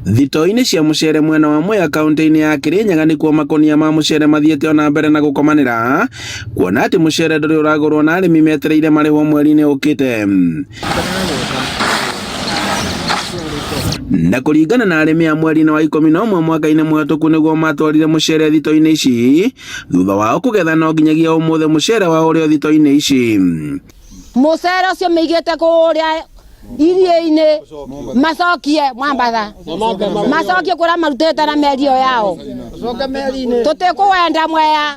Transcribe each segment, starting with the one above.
Thitoo-inĩ cia mũcere mwena wa Mwea kaunti-inĩ ya Kirinyaga nĩkuo makũnia ma mũcere mathiĩte ona mbere na gũkomanĩra kuona atĩ mũcere ndũrĩ ũragũrwo na arĩmi metereire marĩhwo mweri-inĩ ũkĩte. Na kũringana na arĩmi a mweri-inĩ wa 11 mwaka-inĩ mũhetũku nĩguo matwarire mũcere thitoo-inĩ ici thutha wao kũgetha no nginyagia ũmũthĩ mũcere wao ũrĩ o thitoo-inĩ ici. Mũcere ũcio mĩigĩte kũrĩa iria-inĩ macokie Mwambatha, macokie kũrĩa marutĩte na meri ĩyo yao. Tũtikũwenda Mwea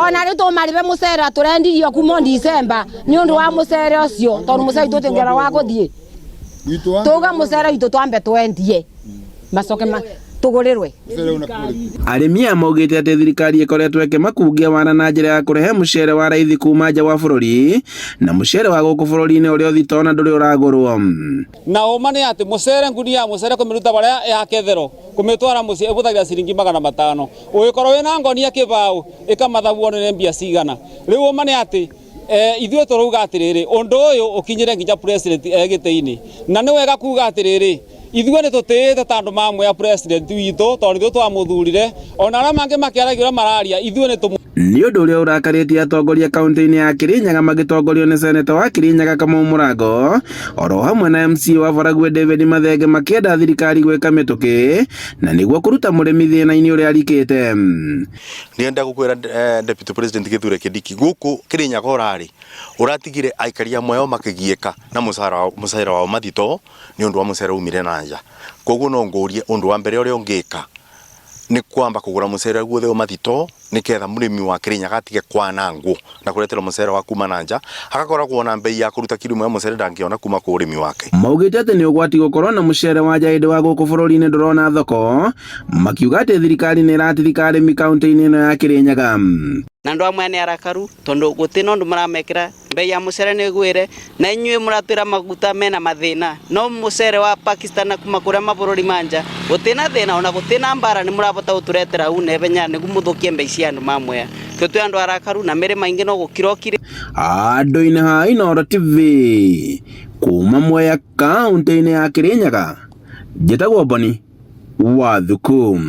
ona rĩu tũmarĩbe mũcere tũrendirio kuma December nĩ ũndũ wa mũcere ũcio tondũ mũcere witũ tũtingĩona wa gũthiĩ. Tuga mũcere witũ twambe twendie macoke tũgũrĩrwe. Arĩmi aya maugĩte atĩ thirikari ĩkoretwo ĩkĩmakungia wara na njĩra ya kũrehe mũcere wa raithi kuma nja wa bũrũri na mũcere wa gũkũ bũrũri-inĩ ũrĩ o thitoo na ndũrĩ ũragũrwo. Na ũma nĩ atĩ mũcere ngunia ya mũcere kũmĩruta barĩa ya kethero kũmĩtwara mũciĩ ĩbũthagĩra ciringi 500. Ũgĩkorwo wĩna ngonia kĩbaũ ĩkamathabu wone nĩ mbia cigana. Rĩu ũma nĩ atĩ ithuĩ tũrauga atĩrĩrĩ, ũndũ ũyũ ũkinyĩre nginya president e gĩtĩ-inĩ. Na nĩ wega kuga atĩrĩrĩ, ithuĩ nĩ tũtĩĩte ta andũ ma Mwea president witũ tondũ ithuĩ twamũthurire, ona arĩa mangĩ makĩaragia ũrĩa mararia ithuĩ nĩ tũmũ. Nĩ ũndũ ũrĩa ũrakarĩtie atongoria kaunti-inĩ ya Kirinyaga magĩtongorio nĩ seneta wa Kirinyaga Kamau Mũrango oro hamwe na MCA wa Baragwe David Mathenge makĩenda thirikari gwĩka mĩtũkĩ na nĩguo kũruta mũrĩmi thĩna-inĩ ũrĩa arikĩte. Ndĩrenda gũkwĩra Deputy President Kithure Kindiki gũkũ Kirinyaga ũrarĩ ũratigire aikari amwe ao makĩgiĩka na mũcara wao mathitoo nĩ ũndũ wa mũcere umire na nja. Koguo no ngũrie ũndũ wa mbere ũrĩa ũngĩka nĩ kwamba kũgũra mũcere guothe o mathitoo nĩgetha mũrĩmi wa Kirinyaga atige kwanangwo na kũreterwo mũcere wa kuma na nja agakoragwo na mbei ya kũruta kiro ĩmwe ya mũcere ndangĩona kuma kwĩ ũrĩmi wake. Maugĩte atĩ nĩ ũgwati gũkorwo na mũcere wa nja hĩndĩ wa gũkũ bũrũri-inĩ ndũrona thoko, makiuga atĩ thirikari nĩ ĩratirika arĩmi kaunti-inĩ ĩno ya Kirinyaga. Na andũ amwe nĩ arakaru tondu guti na undu maramekera mbei ya mucere nĩ ĩgwĩre na inyuĩ mũratwĩra maguta mena mathĩna no mucere wa Pakistan na kuma kũrĩa mabũrũri ma nja gũtĩ na thĩna ona gũtĩ na mbara nĩ mũrabota gũtũretera hau nebenya nĩguo mũthũkie mbei cia andũ ma Mwea. Ithuĩ twĩ andũ arakaru na mĩrĩ maingĩ no gũkira ũkirĩ. Andũ-inĩ ha Inooro TV kuma Mwea kaunti-inĩ ya Kirinyaga, njĩtagwo Boni wa Thuku.